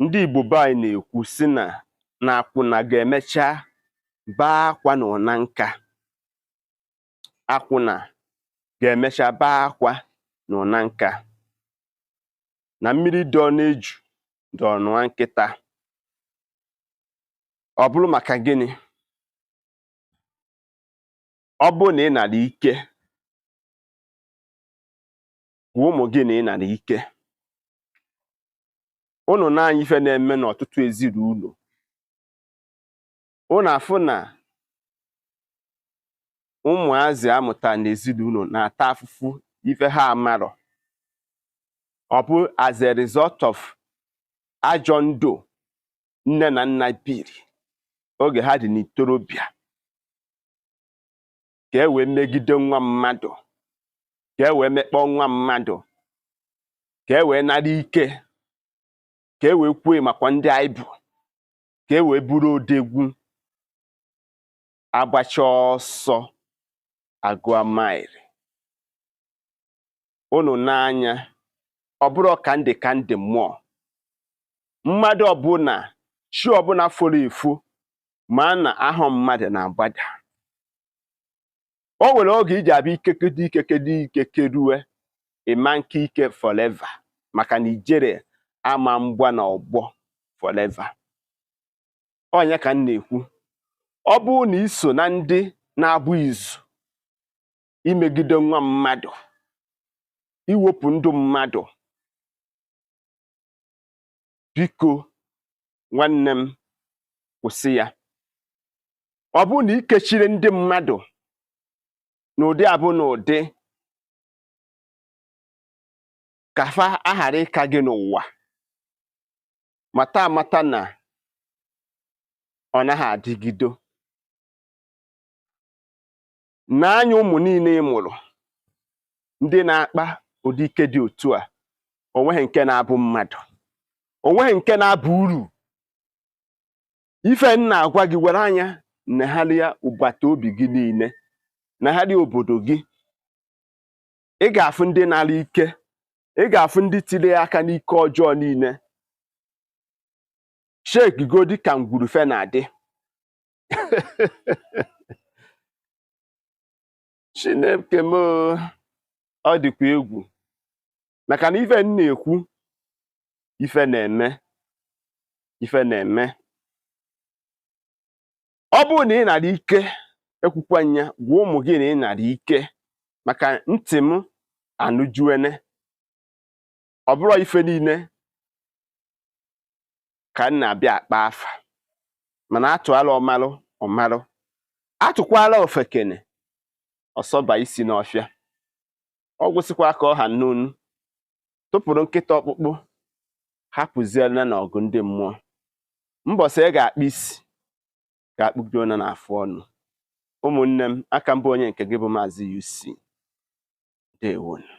Ndị Igbo be anyị na-ekwu sị na akwụna ga-emecha bee akwa n'ụna nka. Akwụna ga-emecha bee akwa n'ụna nka. Na mmiri dọọ n'eju dọọ nụa nkịta. Ọ bụrụ maka gịnị? Ọ bụrụ na ị nara ike, gwa ụmụ gị na ị nara ike. Unu nee anya ife na-eme n'ọtụtụ ezinụlọ, unu afụ na ụmụazị amụta n'ezinụlọ na-ata afụfụ ife ha amarọ. Ọ bụ as a result of ajọ ndụ nne na nna biri oge ha dị n'itorobịa, ka e wee megide nwa mmadụ, ka e wee mekpọọ nwa mmadụ, ka e wee nara ike, ka e wee kwuo makwa ndị anyị bụ, ka e wee buru odegwu agbacha ọsọ agụa maịlị. Unu n'anya, ọ bụrụ ka ndị ka ndị mmụọ mmadụ ọbụla, chi ọbụla foro efu, ma na ahụ mmadụ na-agbada. O nwere oge iji abịa ikekedo ikekedo ike kerue ịma nke ike forever, maka na ijere ama mgba na ọgbọ forever. Ọnya ka m na-ekwu, ọ bụrụ na i so na ndị na-abụ izu imegide nwa mmadụ, iwepụ ndụ mmadụ, biko nwanne m, kwụsị ya. Ọ bụrụ na ikechiri ndị mmadụ n'ụdị abụ n'ụdị ka fa aghara ịka gị n'ụwa, mata amata na ọ naghị adịgido. N'anya ụmụ niile ị mụrụ ndị na-akpa ụdị ike dị otu a, o nweghị nke na-abụ mmadụ, o nweghị nke na-aba uru. Ife m na-agwa gị, were anya negharịa agbata obi gị niile, negharịa obodo gị, ị ga-afụ ndị nara ike, ị ga-afụ ndị tiri aka n'ike ọjọọ niile. Chekigodi ka ngwurufe na-adị. Chineke m, ọ dịkwa egwu, maka na ife m na-ekwu, ife na-eme, ife na-eme. Ọ bụrụ na ị nara ike, ekwukwa nya, gwa ụmụ gị na ị nara ike, maka ntị m anụjuene. Ọ bụrụ ife niile ka m na-abịa akpa afa, mana atụala ọmalụ ọmalụ, atụkwala ofekene ọsọba isi n'ọfịa. Ọ gwụsịkwa ka ọha n'onu tụpụrụ nkịta ọkpụkpụ, hapụziela na ọgụ ndị mmụọ. Mbọsị ị ga-akpụ isi ga-akpụdo na n'afụ ọnụ. Ụmụnne m, aka mbụ onye nke gị bụ Maazị UC. Ndewonu.